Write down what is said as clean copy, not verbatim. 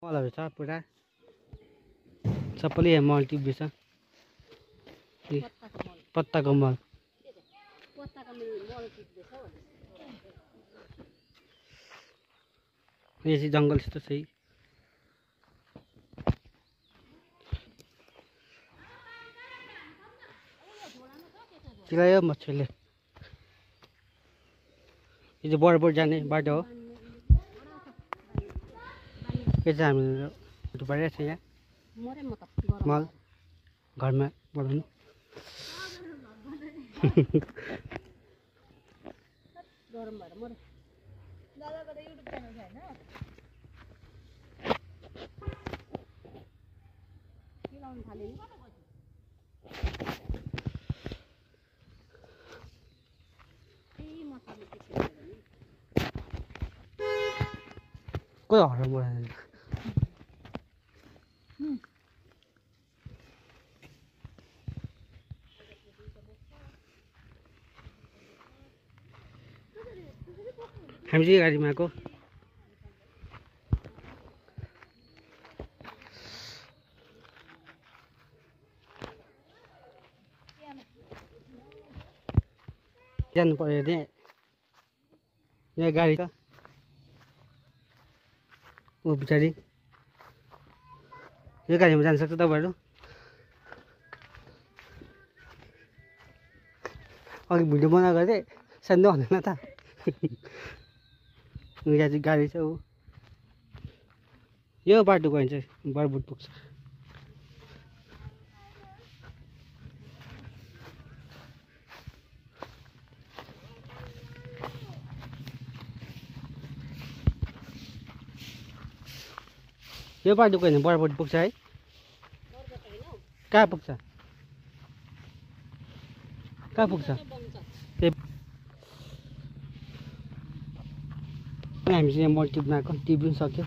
मलहरू छ पुरा सबैले यहाँ मल टिप्दैछ पत्ताको मल यो चाहिँ जङ्गल जस्तो छ चिलायो मच्छरले यो चाहिँ बरबोट जाने बाटो हो यो चाहिँ हामी परिरहेको छ यहाँ मल घरमा बनाउनु को हराउनु पर्दैन हामी चाहिँ गाडीमा आएको जानु पर्यो नि यहाँ गाडी छ ऊ पछाडि यो गाडीमा जान सक्छ तपाईँहरू अघि भिडियो बनाएको थिएँ सानो भन्दैन त यहाँ चाहिँ गाडी छ ऊ यो बाटो गयो भने चाहिँ बरबोट पुग्छ यो बाटो गयो भने बरबोट पुग्छ है कहाँ पुग्छ कहाँ पुग्छ हामी चाहिँ यहाँ मल टिप्न आएको टिप्नु सक्यो